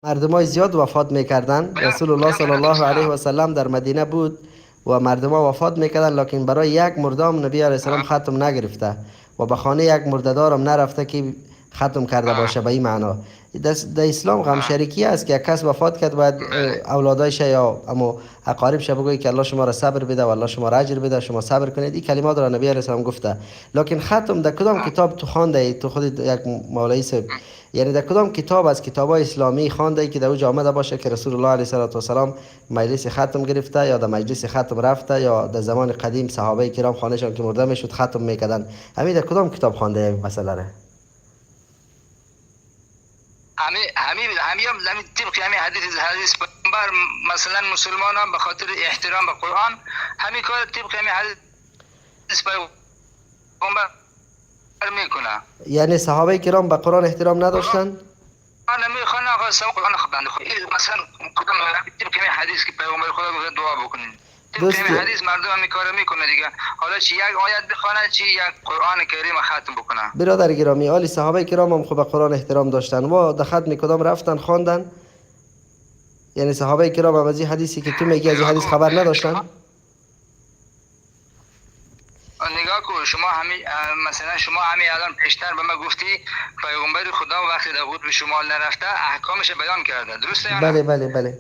مردمای زیاد وفات میکردن. رسول الله صلی الله علیه و سلم در مدینه بود و مردم وفات میکردن، لکن برای یک مردم نبی علیه السلام ختم نگرفته و به خانه یک مرده‌دارم نرفته که ختم کرده باشه. به این معنا در اسلام غم شریکی است که کس وفات کرد باید اولادایش یا اما اقاربش بگویی که الله شما را صبر بده و الله شما را اجر بده، شما صبر کنید. این کلمات را نبی علیه السلام گفته. لکن ختم در کدام کتاب تو خوانده ای؟ تو خودت یک مولوی صاحب، یعنی در کدام کتاب از کتاب‌های اسلامی خوانده ای که در او آمده باشه که رسول الله علیه الصلاة والسلام مجلس ختم گرفته یا در مجلس ختم رفته یا در زمان قدیم صحابه کرام خانه‌شان که مرده میشد ختم میکردن؟ همین در کدام کتاب خوانده ای مسئله را؟ همه هم طبق همین حدیث پیامبر، مثلا مسلمان هم به خاطر احترام به قرآن همین کار طبق همین حدیث پیامبر میکنه. یعنی صحابه کرام به قرآن احترام نداشتن؟ قرآن میخوانه آقا، سو قرآن بنده خدا مثلا کدام طبق همین حدیث که پیامبر خدا گفته دعا بکنین، طبق همین حدیث مردم همین کارو میکنه دیگه. حالا چی یک آیت بخوانه، چی یک قرآن کریم ختم بکنه. برادر گرامی، آلی صحابه کرام هم خب به قرآن احترام داشتن و در ختم کدام رفتن خواندن؟ یعنی صحابه کرام هم از این حدیثی که تو میگی از این حدیث خبر نداشتن؟ نگاه کن، شما همین مثلا شما همین الان پیشتر به ما گفتی پیغمبر خدا وقتی در قطب شمال نرفته احکامش بیان کرده، درسته یا نه؟ بله بله بله.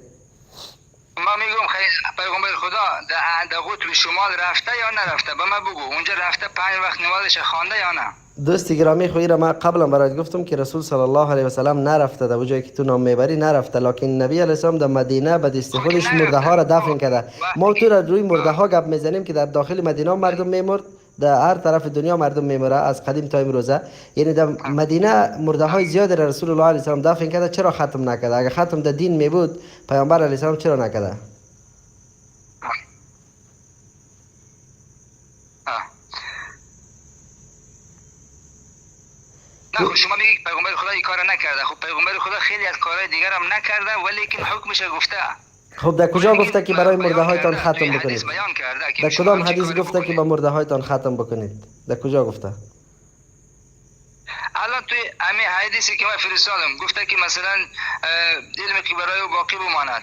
ما میگم خیلی پیغمبر خدا در قطب شمال رفته یا نرفته؟ به ما بگو اونجا رفته 5 وقت نمازش خوانده یا نه؟ دوست گرامی، خو ما قبلا برات گفتم که رسول صلی الله علیه و سلم نرفته در جایی که تو نام میبری نرفته، لکن نبی علیه السلام در مدینه به دست خودش مرده ها را دفن کرده. ما تو را روی مرده ها گپ میزنیم که در داخل مدینه مردم میمرد، در هر طرف دنیا مردم میمره از قدیم تا امروزه. یعنی در مدینه مرده های زیاد را رسول الله علیه السلام دفن کرده، چرا ختم نکرده؟ اگر ختم در دین می بود پیامبر علیه السلام چرا نکرده؟ نه شما میگید پیغمبر خدا این کارو نکرده. خب پیغمبر خدا خیلی از کارهای دیگر هم نکرده ولیکن حکمش گفته. خب در کجا گفته که برای مرده هایتان ختم بکنید؟ در کدام حدیث گفته که به مرده هایتان ختم بکنید؟ در کجا گفته؟ الان توی همین حدیثی که من فرستادم گفته که مثلا علمی که برای او باقی بماند،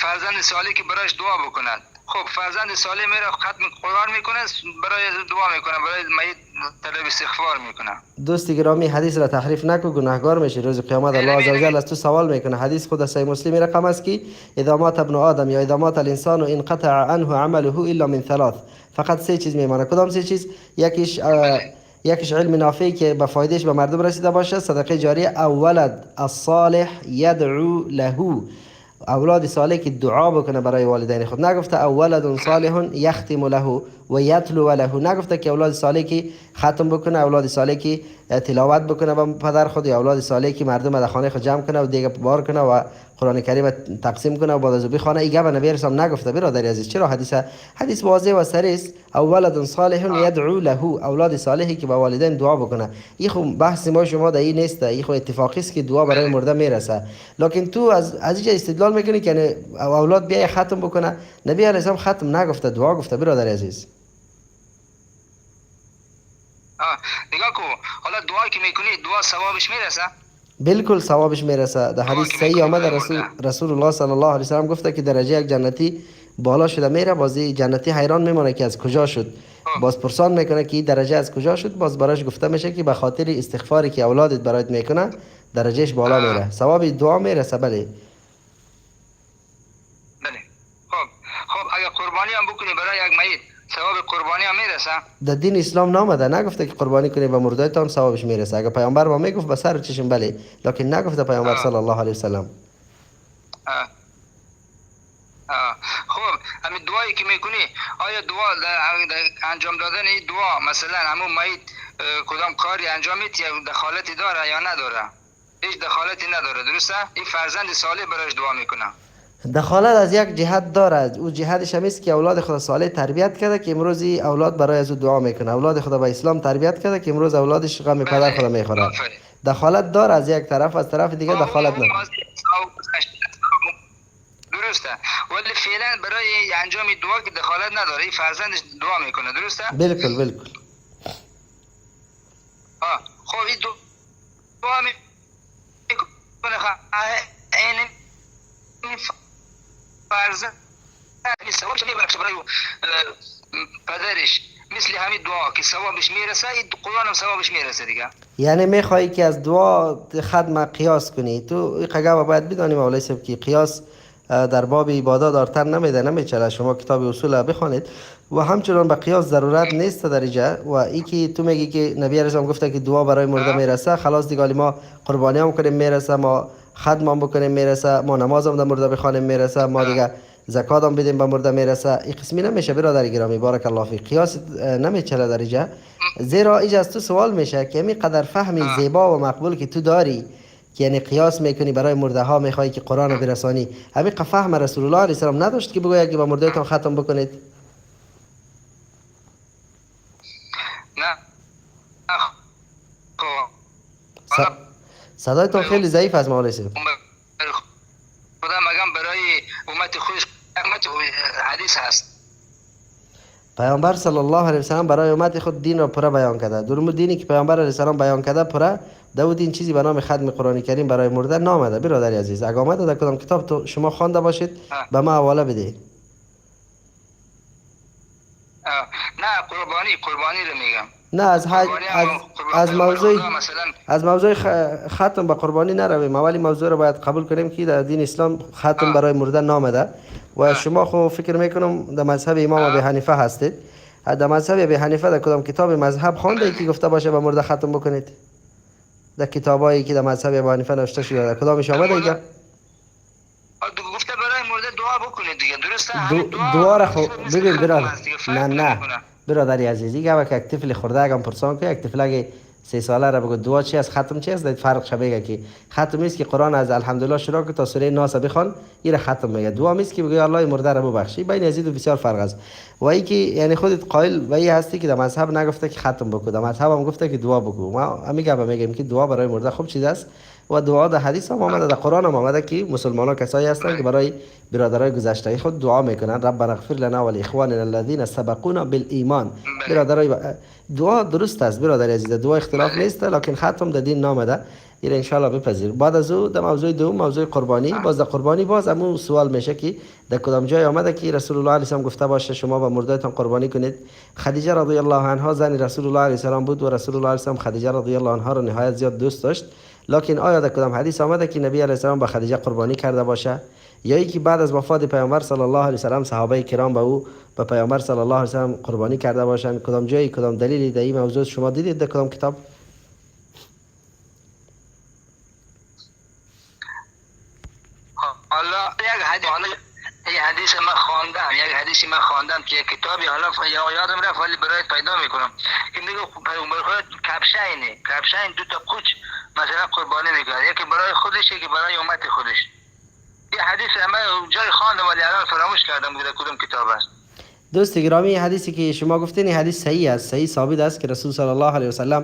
فرزند صالح که برایش دعا بکند. خب فرزند صالح میره ختم قرآن میکنه، برای دعا میکنه، برای میت طلب استغفار میکنه. دوست گرامی، حدیث را تحریف نکو، گناهگار میشی. روز قیامت الله عزوجل از تو سوال میکنه. حدیث خود صحیح مسلم رقم است که اذا مات ابن آدم یا اذا مات الانسان انقطع عنه عمله الا من ثلاث. فقط سه چیز میمانه. کدام سه چیز؟ یکیش علم نافع که به فایدهش به مردم رسیده باشه، صدقه جاریه، او ولد الصالح یدعو له، اولاد صالح که دعا بکنه برای والدین خود. نگفته او ولد صالح یختم له و یتلو له، نگفته که اولاد صالح که ختم بکنه، اولاد صالح که تلاوت بکنه به پدر خود، یا اولاد صالح که مردم در خانه خود جمع کنه و دیگه بار کنه و قرآن کریم تقسیم کنه و بعد از او بخوانه. این گپ نبی رسام نگفته برادر عزیز. چرا حدیث واضح و صریح است؟ او ولد صالح یدعو له، اولاد صالحی که به والدین دعا بکنه. این خو بحث ما شما در این نیست، این خو اتفاقی است که دعا برای مرده میرسه. لکن تو از اینجا استدلال میکنی که اولاد بیای ختم بکنه. نبی علیه السلام ختم نگفته، دعا گفته برادر عزیز. نگاه کو، حالا دعا که میکنی دعا ثوابش میرسه؟ بالکل ثوابش میرسه. در حدیث صحیح آمده رسول الله صلی الله علیه و سلم گفته که درجه یک جنتی بالا شده میره، بازی جنتی حیران میمونه که از کجا شد، باز پرسان میکنه که این درجه از کجا شد، باز براش گفته میشه که به خاطر استغفاری که اولادت برایت میکنه درجهش بالا میره، ثواب دعا میرسه. بله بله. خب اگه قربانی هم بکنی برای یک میت ثواب قربانی هم میرسه؟ در دین اسلام نامده، نگفته که قربانی کنی به مردایتان ثوابش میرسه. اگه پیامبر ما میگفت به سر چشم بله، لکن نگفته پیامبر صلی الله علیه و سلم. خب همین دعایی که میکنی، آیا دعا در انجام دادن این دعا مثلا همون میت کدام کاری انجام میده یا دخالتی داره یا نداره؟ هیچ دخالتی نداره، درسته؟ این فرزند صالح براش دعا میکنه. دخالت از یک جهت دارد، او جهتش هم است که اولاد خود صالح تربیت کرده که امروز اولاد برای از او دعا میکنه، اولاد خود به اسلام تربیت کرده که امروز اولادش غم پدر خود میخوره. دخالت داره از یک طرف، از طرف دیگه دخالت نداره. درسته، ولی فعلا برای انجام دعا که دخالت نداره، این فرزندش دعا میکنه، درسته؟ بالکل بالکل. خب این دعا میکنه، این فرزند ثوابش میبخشه برای پدرش، مثل همین دعا که ثوابش میرسه، این قرآن هم ثوابش میرسه دیگه. یعنی میخوای که از دعا ختم قیاس کنی تو؟ این قگه باید بدانی مولوی صاحب که قیاس در باب عبادات دارتر نمیده، نمیچله. شما کتاب اصول بخوانید و همچنان به قیاس ضرورت نیست در اینجا. و ای که تو میگی که نبی علیه السلام گفته که دعا برای مرده میرسه، خلاص دیگه ما قربانی هم کنیم میرسه، ما ختم هم بکنیم میرسه، ما نماز هم در مرده بخوانیم میرسه، ما دیگه زکات هم بدیم به مرده میرسه. این قسمی نمیشه برادر گرامی، بارک الله فیک. قیاس نمیچله در اینجا، زیرا اینجا از تو سوال میشه که همین قدر فهم زیبا و مقبول که تو داری که یعنی قیاس میکنی برای مرده ها، میخوای که قرآن رو برسانی، همین فهم رسول الله علیه السلام نداشت که بگوید که با مرده تان ختم بکنید؟ نه. صدایتان خیلی ضعیف است مولوی صاحب. خدا مگم برای امت خودش امت حدیث هست. پیامبر صلی الله علیه و سلم برای امت خود دین را پوره بیان کرده. درمو دینی که پیامبر علیه السلام بیان کرده پوره، دو دین چیزی به نام ختم قرآن کریم برای مرده نامده برادر عزیز. اگه آمده در کدام کتاب تو شما خوانده باشید به ما حواله بده. نه قربانی رو میگم. نه از موضوع از موضوع ختم به قربانی نرویم. اولی موضوع رو باید قبول کنیم که در دین اسلام ختم برای مرده نامده و شما خو فکر میکنم در مذهب امام ابی حنیفه هستید. در مذهب ابی حنیفه در کدام کتاب مذهب خوانده ای که گفته باشه به مرده ختم بکنید؟ در کتابایی که در مذهب ابی حنیفه نوشته شده در کدامش آمده دیگه؟ گفته برای مرده دعا بکنید دیگه، درسته؟ دعا را خو ببین برادر، نه برادری عزیز، دیگه که یک طفل خورده اگم پرسان که یک طفل 3 ساله را بگو دعا چی است ختم چی است، فرق شبیه که ختم نیست که قرآن از الحمدلله شروع که تا سوره ناس بخوان این را ختم میگه. دعا نیست که بگی الله مرده را ببخشی. بین از این بسیار فرق است. و ای که یعنی خودت قائل و ای هستی که در مذهب نگفته که ختم بکو، در مذهب هم گفته که دعا بکو. ما همین گپ میگیم که دعا برای مرده خوب چیز است و دعا در حدیث هم آمده، در قرآن هم آمده که مسلمانان کسایی هستند که برای برادرای گذشته خود دعا میکنن، ربنا اغفر لنا ولاخواننا الذين سبقونا بالایمان. برادرای دعا درست است برادر عزیز، دعا اختلاف نیست، لکن ختم در دین نامده. این ان شاء الله بپذیر. بعد از او در موضوع دوم، موضوع قربانی، باز در قربانی باز امو سوال میشه که در کدام جای آمده که رسول الله علیه السلام گفته باشه شما با مردهتان قربانی کنید؟ خدیجه رضی الله عنها زن رسول الله علیه السلام بود و رسول الله علیه السلام خدیجه رضی الله عنها را نهایت زیاد دوست داشت. لکن آیا در کدام حدیث آمده که نبی علیه السلام با خدیجه قربانی کرده باشه؟ یا یکی بعد از وفات پیامبر صلی الله علیه و سلم صحابه کرام به او به پیامبر صلی الله علیه و سلم قربانی کرده باشند؟ کدام جایی کدام دلیلی در این موضوع شما دیدید در کدام کتاب؟ حالا یک حدیث من خواندم، یک حدیثی من خواندم که یک کتابی، حالا یادم رفت ولی برای پیدا میکنم، که میگه پیامبر خدا کبشین دو تا قوچ مثلا قربانی میکنه، یکی برای خودش یکی برای امت خودش. یه حدیث من جای خواندم ولی الان فراموش کردم بوده کدوم کتاب است. دوست گرامی، حدیثی که شما گفتین حدیث صحیح است، صحیح ثابت است که رسول صلی الله علیه و سلم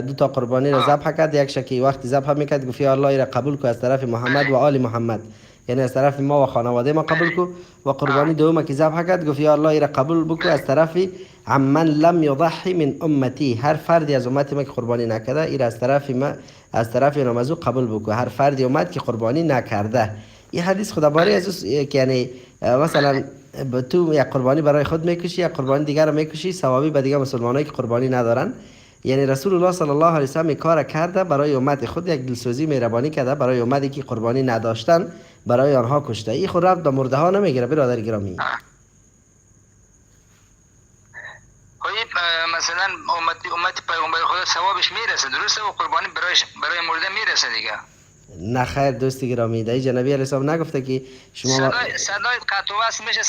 دو تا قربانی را ذبح کرد. یک شکی وقتی ذبح میکرد گفت یا الله را قبول کو از طرف محمد و آل محمد، یعنی از طرف ما و خانواده ما قبول کو. و قربانی دوم که ذبح کرد گفت یا الله را قبول بکو از طرف عمن لم یضحی من امتی، هر فردی از امت ما که قربانی نکرده این از طرف ما، از طرف نمازو قبول بکو، هر فردی امت که قربانی نکرده. این حدیث خدا باری از که یعنی مثلا تو یک قربانی برای خود میکشی، یک قربانی دیگر رو میکشی، ثوابی به دیگر مسلمانایی که قربانی ندارن. یعنی رسول الله صلی الله علیه و سلم کار کرده برای امت خود، یک دلسوزی مهربانی کرده برای امتی که قربانی نداشتن برای آنها کشته. این خود ربط به مرده ها نمیگیره برادر گرامی. مثلا امت پیامبر خدا ثوابش میرسه، درسته؟ و قربانی برای مرده میرسه دیگه. نه خیر دوست گرامی، در اینجا نبی علیه السلام نگفته که شما صدایت قطع و وصل میشه،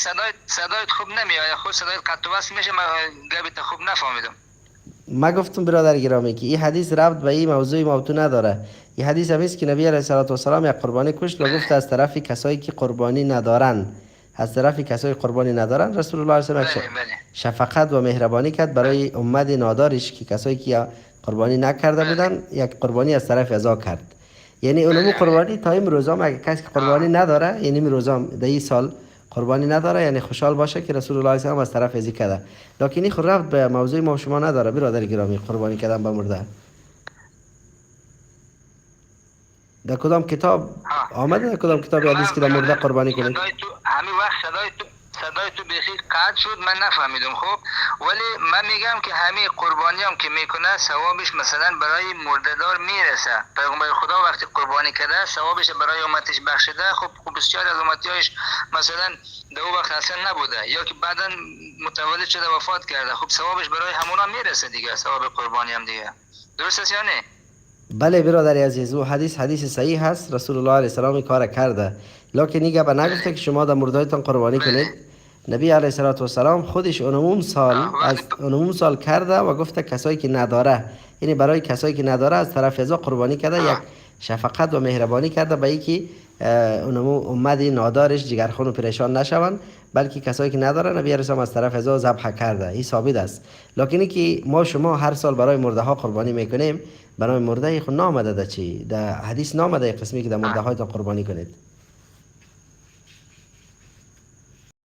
صدایت خوب نمیاد، خود صدایت قطع و وصل میشه، من گپت خوب نفهمیدم. ما گفتم برادر گرامی که این حدیث ربط به این موضوع موضوع نداره. این حدیث هم است که نبی علیه السلام یک قربانی کشت و گفت از طرف کسایی که قربانی ندارن، از طرف کسایی قربانی ندارن رسول الله علیه السلام شفقت و مهربانی کرد برای امت نادارش که کسایی که قربانی نکرده بودن یک قربانی از طرف ازا کرد. یعنی اونمو قربانی تا امروز هم اگه کسی قربانی نداره، یعنی امروز هم در این سال قربانی نداره، یعنی خوشحال باشه که رسول الله علیه السلام از طرف ازی کرده. لکن این خود رفت به موضوع ما شما نداره برادر گرامی، قربانی کردن به مرده. در کدام کتاب آمده؟ در کدام کتاب حدیث که در مرده قربانی کنید؟ همین وقت صدای تو بیخی قطع شد، من نفهمیدم. خب ولی من میگم که همه قربانی هم که میکنه، ثوابش مثلا برای مردهدار میرسه. پیغمبر خدا وقتی قربانی کرده، ثوابش برای امتش بخشیده. خب بسیار از امتیاش مثلا در او وقت اصلا نبوده یا که بعدا متولد شده، وفات کرده. خب ثوابش برای همونا میرسه دیگه، ثواب قربانی هم دیگه. درست است یا نه؟ بله برادر عزیز، او حدیث حدیث صحیح هست. رسول الله علیه السلام کار کرده، لکن ایگه به نگفته که شما در مردایتان قربانی کنید. نبی علیه السلام خودش اونمون سال از اونمون سال کرده و گفته کسایی که نداره، یعنی برای کسایی که نداره از طرف ازا قربانی کرده. یک شفقت و مهربانی کرده به یکی اونمو امت نادارش جگرخون و پریشان نشوند، بلکه کسایی که نداره، نبی علیه السلام از طرف ازا ذبح کرده. این ثابت است. لکن که ما شما هر سال برای مرده ها قربانی میکنیم، برای مرده خود نامده. ده چی؟ ده حدیث نامده قسمی که در مرده هایتان قربانی کنید.